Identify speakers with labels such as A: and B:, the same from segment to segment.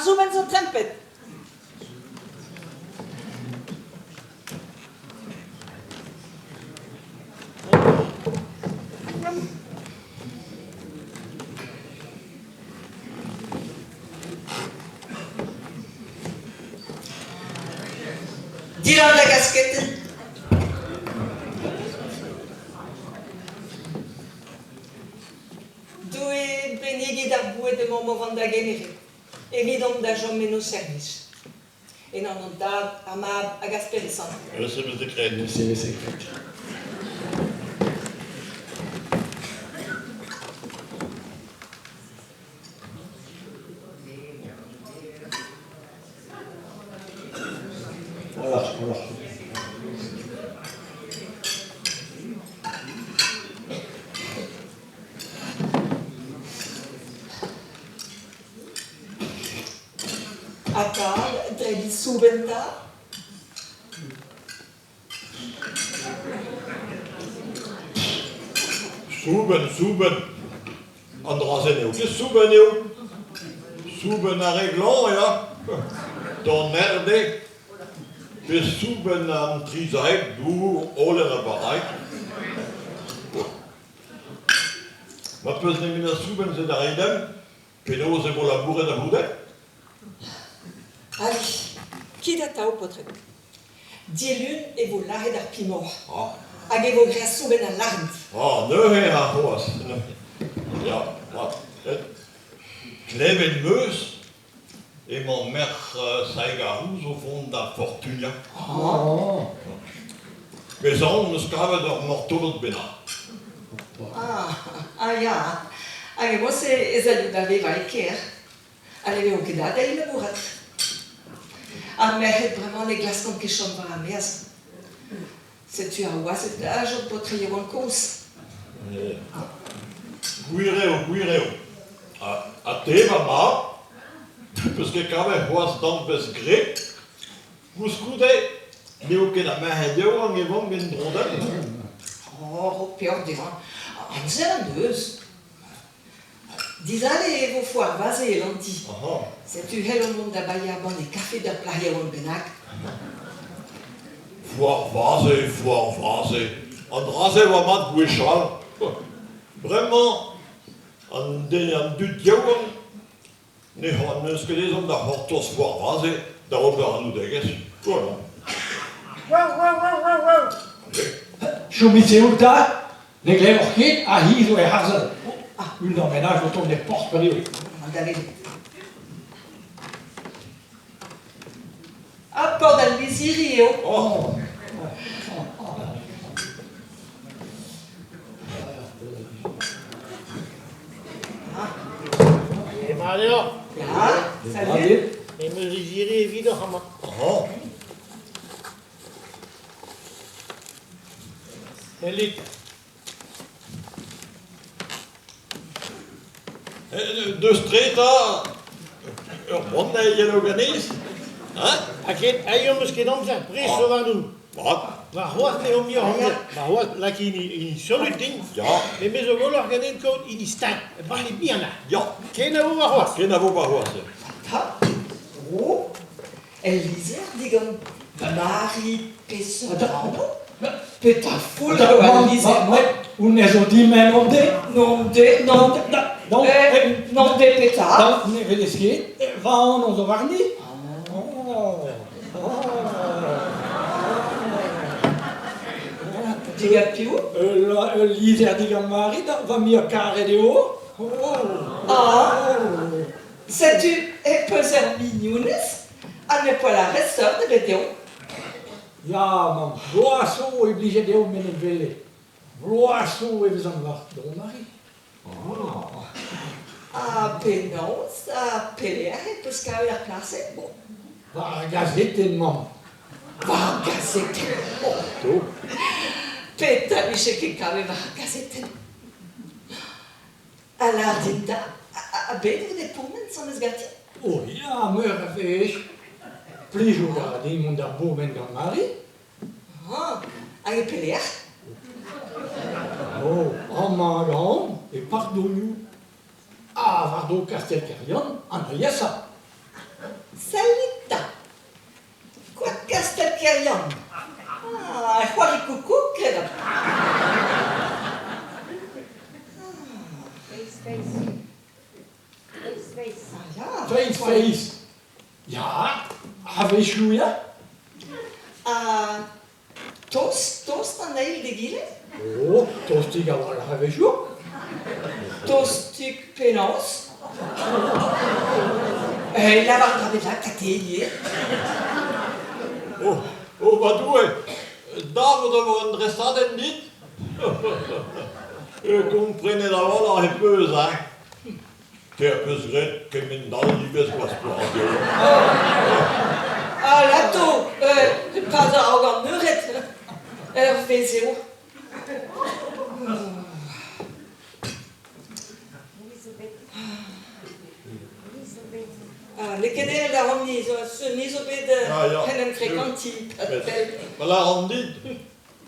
A: soubenn zo trempet. Dilam da gasketenn. Doue bennigit ar boued emaomp o vont da gemeret, evidomp da chom en ho servij. En anv an Tad, ar Mab hag ar Spered Santel.
B: Eus e veze graet.
C: Eus e veze graet. Voilà, voilà.
A: Ha tad, dre soubenn 'ta?
B: Soubenn, soubenn. An dra-se n'eo ket soubenn eo. Soubenn ar re glañv ya. D'an erde. Pe soubenn an trizaeg, dour, holen ha baraig. Ma 'peus nemet ar soubenn-se da reiñ dimp, penaos e vo labouret a-c'houde?
A: Ali, kit atav, paotred. Dilun e vo lazhet ar pimoc'h. Hag e vo graet soubenn al lard.
B: Ah, neuze ha c'hoazh. Ya, mat. Klevet 'm eus emañ merc'h Saig ar Rouz o vont da Fortunia. Mes aon 'm eus kavet ur mortolod bennak.
A: Ah, ah ya. Hag e-mod-se ez aio da vevañ e kêr. Ha ne vezo ket aet da labourat. Ar merc'hed bremañ ne glaskont ket chom war ar maez. Setu ar wazed a chom paotr yaouank kozh.
B: Gwir eo, gwir eo. Ha te, va mab, 'peus ket kavet c'hoazh danvez graet? Koulskoude n'eo ket ar merc'hed yaouank e vank en-dro din.
A: Oh, ro peoc'h dezhañ. Amzer en deus. Dizale e vo foar Vaze e Lanti. Setu c'hellomp mont da baeañ banne kafe d'ur plac'h yaouank bennak.
B: Foar Vaze, foar Vaze, an dra-se a oa mat gwechall. Bremañ, an den, an dud yaouank ne n'eus ket ezhomm da c'hortoz foar Vaze da ober anoudegezh. Voilà.
C: Chomit sioul 'ta, Ne glevoc'h ket ha hi zo e-harzel. Unan bennak o tont er porzh ganeomp.
A: Ha paotr al lizhiri eo.
B: Oh.
D: Mat eo.
A: Ya, salut.
D: Em eus lizhiri evidoc'h amañ.
B: Oh.
D: Sellit.
B: Deus tre 'ta ur banne yelo ganez hein?
D: Ha ket, aet 'm eus ket amzer, prest zo warnoun.
B: Mat.
D: Warc'hoazh n'eo muioc'h amzer. Warc'hoazh lak hini, hini solut din.
B: Ya.
D: Met me zo gwelloc'h ganin kaout hini stag, banne bihanañ.
B: Ya.
D: Kenavo warc'hoazh.
B: Kenavo warc'hoazh.
A: Ta. Oh. El lizher digant Mari peseurt anv? Petra foutr eo al lizher-mañ?
C: Honnezh zo din-me non de?
A: Non de, non de,
C: Non,
A: non de petra?
C: Non, ne welez ket. Va anv zo warni. Oh.
A: Digant piv?
C: Ul lizher digant Mari, va muiañ-karet eo. Oh.
A: Ah. Setu e peus ur mignonez ha ne poa lâret seurt ebet deomp.
C: Ya, mamm, bloaz zo e blije deomp en em welet. Bloaz zo e vezan war-dro Mari.
A: Ha penaos ha pelec'h e peus kavet ar plas-se?
C: War ar gazetenn, mamm.
A: War ar gazetenn.
B: Oh.
A: Petra 'vije ket kavet war ar gazetenn? Ha lâr din 'ta, ha bet out e pourmen asambles ganti?
C: Oh ya, meur a wech. Plijout a ra din mont d'ar bourmen gant Mari.
A: Ah, hag e pelec'h?
C: Oh, amañ hag ahont, e pardonioù. Ha war-dro Kastell Keryann, an aliesañ.
A: Sellit 'ta! Koad Kastell Keryann. Ah, c'hoari koukoug, kredabl. Ah ya.
C: Feiz, feiz. Ya, a-wechoù ya.
A: Ha tost, tost an eil d'egile?
C: Oh, tostik a-walc'h a-wechoù.
A: Tostik penaos? Eh, lavar dra bennak ha te ivez.
B: Oh, oh va Doue, dav o devo un dresadenn dit? Komprenet a-walc'h e peus, hein? Te az peus graet kement-all ivez war splañs
A: Alato, pas a-raok an eured, ur vezh eo. Ah, n'eo ket evel ar ni zo, ni zo bet
B: Ah, ya.
A: en em frekantiñ pell.
B: Ma lâran dit,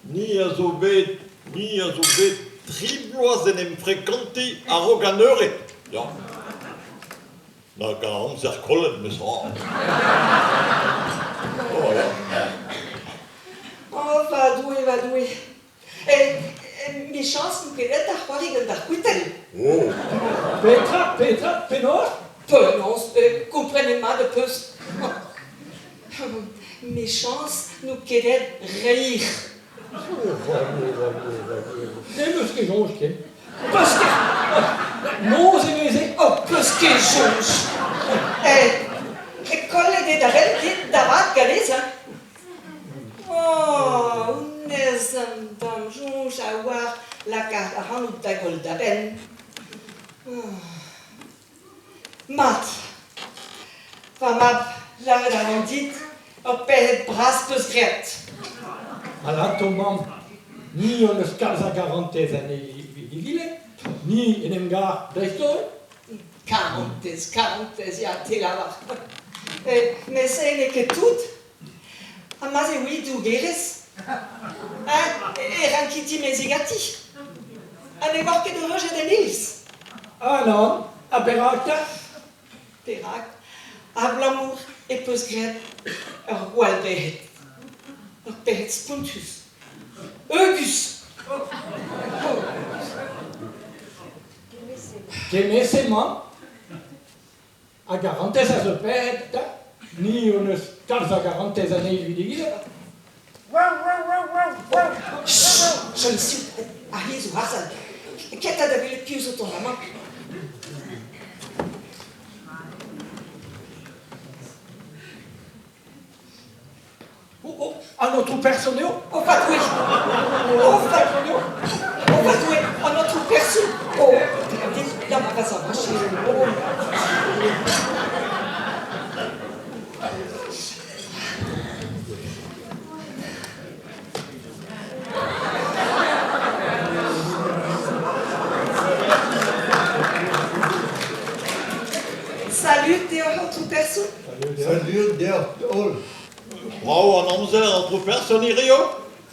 B: ni a zo bet, ni a zo bet tri bloaz en em frekantiñ a-raok an eured. Ya. Nag a amzer kollet, 'meus c'hoant. Oh, ya.
A: Oh, va Doue, va Doue. Emichañs n'on ket aet da c'hoari gant ar c'hwitell.
B: Oh.
C: Petra, petra, penaos?
A: Penaos, komprenet mat ho peus. Mechañs n'on ket aet reir.
C: N'em eus ket soñj ken.
A: Peus ket...
C: Noz e veze.
A: Oh, peus ket soñj. E kollet eo da benn dit da vat ganez, hein? Oh, honnezh an tamm soñj a oar lakaat ac'hanout da goll da benn. Oh. Mat, va mab, lâret a ran dit, ur pec'hed bras 'peus graet.
C: Alato, mamm, ni hon eus kalz a garantez en egile, ni en em gar dreist-holl.
A: Karantez, karantez, ya, te lavar. Met se n'eo ket tout. Ha ma'z eo hi dougerez, hein, e ranki dimeziñ ganti. Ha ne oar ket eureujet en iliz.
C: Ah nann, ha perak 'ta?
A: Perak? Abalamour e peus graet ur gwall bec'hed. Ur pec'hed spontus. Heugus!
C: Kement-se, mamm. A garantez a zo pec'hed 'ta? Ni hon eus kalz a garantez an eil evit egile.
A: Chom sioul, ar c'hi zo harzhal. Ket da welet piv zo tont amañ.
C: Oh, oh, an aotrou person eo?
A: O va Doue! O va Doue! O va Doue! An aotrou person! Oh, dit, la ma va Oh. Salud deoc'h, aotrou person.
B: Salud deoc'h holl. Brav an amzer, aotrou person hirio.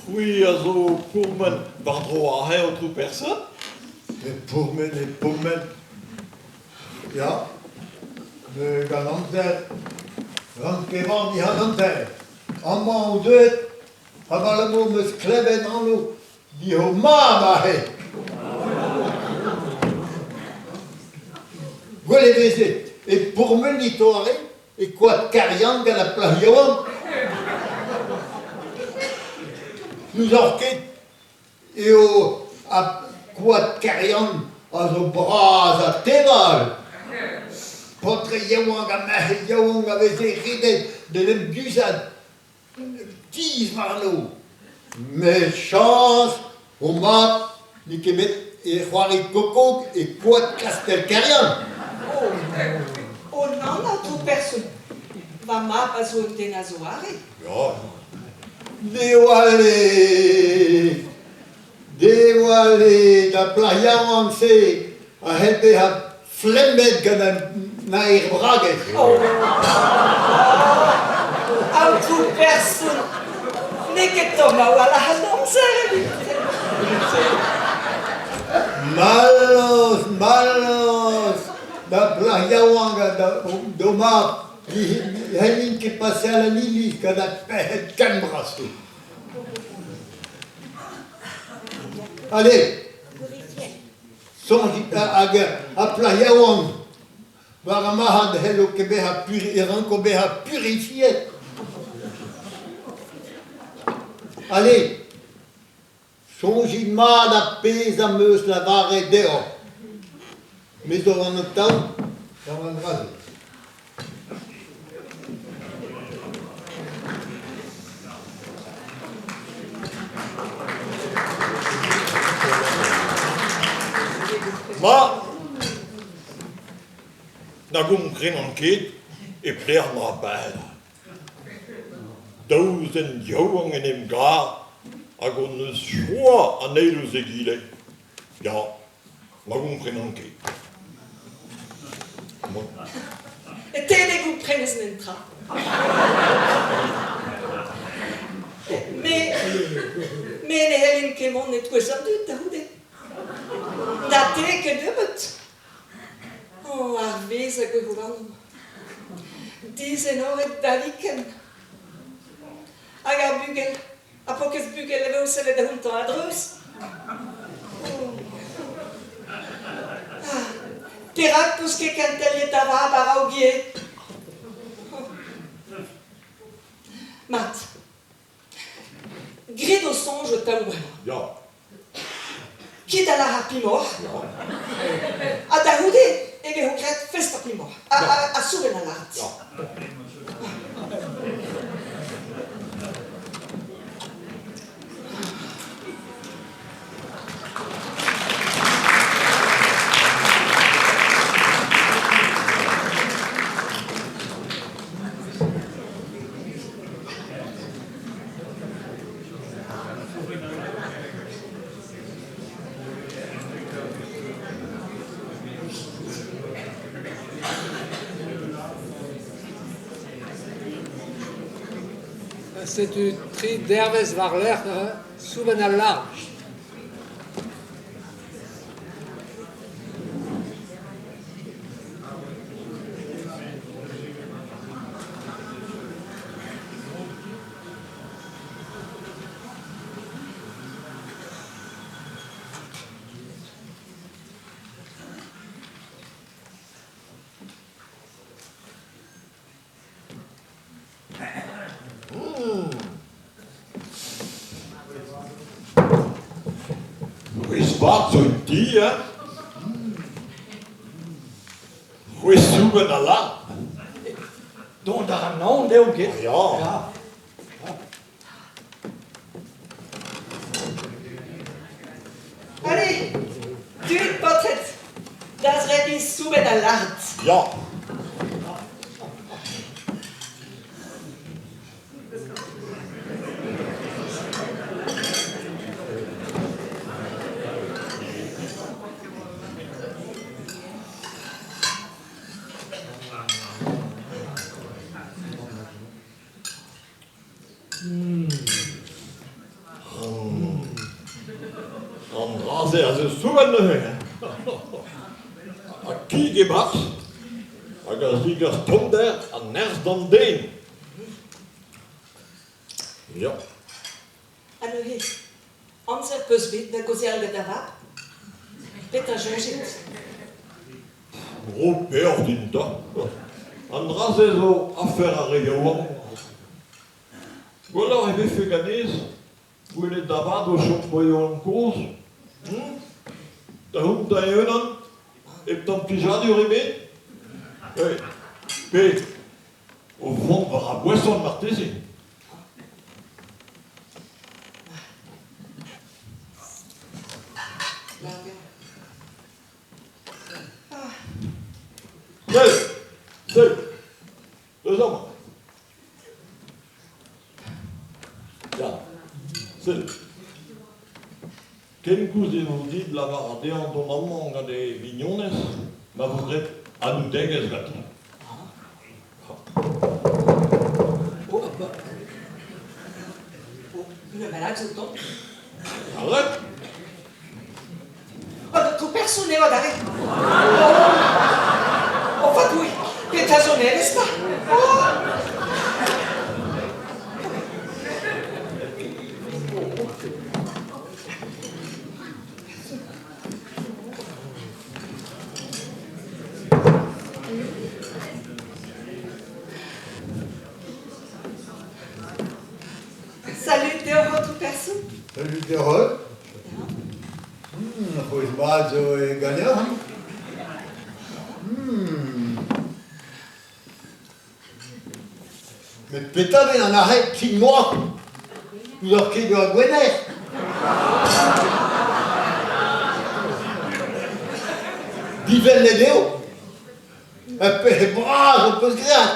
B: C'hwi a zo o pourmen war-dro aze, aotrou person?
E: E pourmen, e pourmen. Ya, me gant amzer, ran ket mat an amzer. Amañ on deuet, abalamour 'm eus klevet anv Diho mab aze. Gwell e veze e pourmeniñ doare E koad Keryann gant ar plac'h yaouank. N'ouzoc'h ket eo ar koad Keryann a zo bras ha teñval. Paotred yaouank ha merc'hed yaouank a veze redet d'en em guzhat tizh warno. Met chañs ho mab n'eo ket bet e c'hoari kokog e koad Kastell Keryann.
A: Oh, oh nann, aotrou person, va mab a zo un den a-zoare.
B: Ya.
E: Diwallit! Diwallit! Ar plac'h yaouank-se a c'hell bezañ flemmet gant an naer bragez.
A: Oh! Aotrou person, n'eo ket tomm a-walc'h an amzer evit-se.
E: Mallozh, mallozh! Da plac'h yaouank ha d'ho mab. N'hellin ket paseal an iliz gant ar pec'hed ken bras-se. Ale, soñjit hag ar plac'h yaouank war ar marc'had c'hello ket bezañ e ranko bezañ purifiet. Ale, Soñjit mat ar pezh am eus lavaret deoc'h. Me zo an atav gant an dra-se.
B: Ma na gomprenan ket e pelec'h emañ ar bed. Daou zen yaouank en em gar hag hon eus joa an eil ouzh egile. Ya, ma gomprenan ket.
A: Te ne gomprenez netra. Me, me ne c'hellin ket mont e-touez an dud da c'houde. Na te kennebeut. Oh, ar vezh a gouezho warnomp. Dizenoret da viken. Hag ar bugel, ha paourkaezh bugel e vo sellet outañ a-dreuz. Oh. Ah, perak 'peus ket kenteliet da vab a-raok ivez? Oh. Mat. Grit ho soñj ho taou bremañ.
B: Ya.
A: Kit da lâr ar pemoc'h.
B: Ya.
A: Ha da c'houde e vezo graet fest ar pemoc'h. Ha soubenn al lâret.
B: Ya.
F: Setu tri dervezh war-lerc'h soubenn al lard.
B: C'hwezh vat zo en ti, hein? C'hwezh soubenn al lard.
C: Dont a ra naon dezho ket.
B: Ya.
C: Ya.
A: Allez, deuit paotred, da zebriñ soubenn al lard.
B: Ya. An dra-se a zeu soubenn neuze. Ha kig e-barzh hag a zigas tommder ha nerzh d'an den. Ya.
A: Ha neuze, amzer 'peus bet da gaozeal gant da vab? Petra soñjit?
B: Ro peoc'h din 'ta. An dra-se zo afer ar re yaouank. Gwelloc'h e vefe ganez gwelet da vat o chom boeoù kozh Da c'hoût da e-unan hep tamm plijadur ebet Pe o vont war ar boeson marteze. Sell, sell, deus amañ. Ya, sell. Kenkoulz eo dit lavaret dezhañ dont amañ gant e vignonez ma vo graet anaoudegezh gantañ.
A: Oh, bah. Oh, unan bennak zo o tont.
B: Arrête!
A: An aotrou person eo adarre. Oh, fatouilh, petra zo nevez 'ta? Oh.
E: zo ganeoc'h amañ. Met petra 'vez an arc'hed kig-moc'h? N'ouzoc'h ket eo ar Gwener? Divennet eo. Ur pec'hed bras ho peus graet.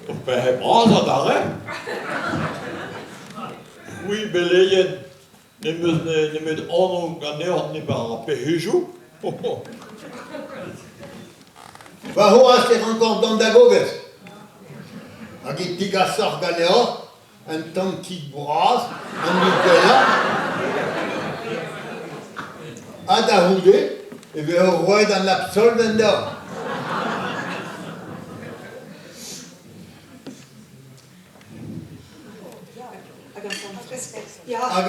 B: Ur pec'hed bras adarre? C'hwi beleien N'em eus nemet anv ganeoc'h nemet ar pec'hejoù.
E: Warc'hoazh e rankoc'h dont da gogez. Hag e tigasoc'h ganeoc'h un tamm kig bras, an Nutella. Ha da c'houde e vezo roet an absolvenn deoc'h.
A: Hag an tamm fresk. Ya.
E: Hag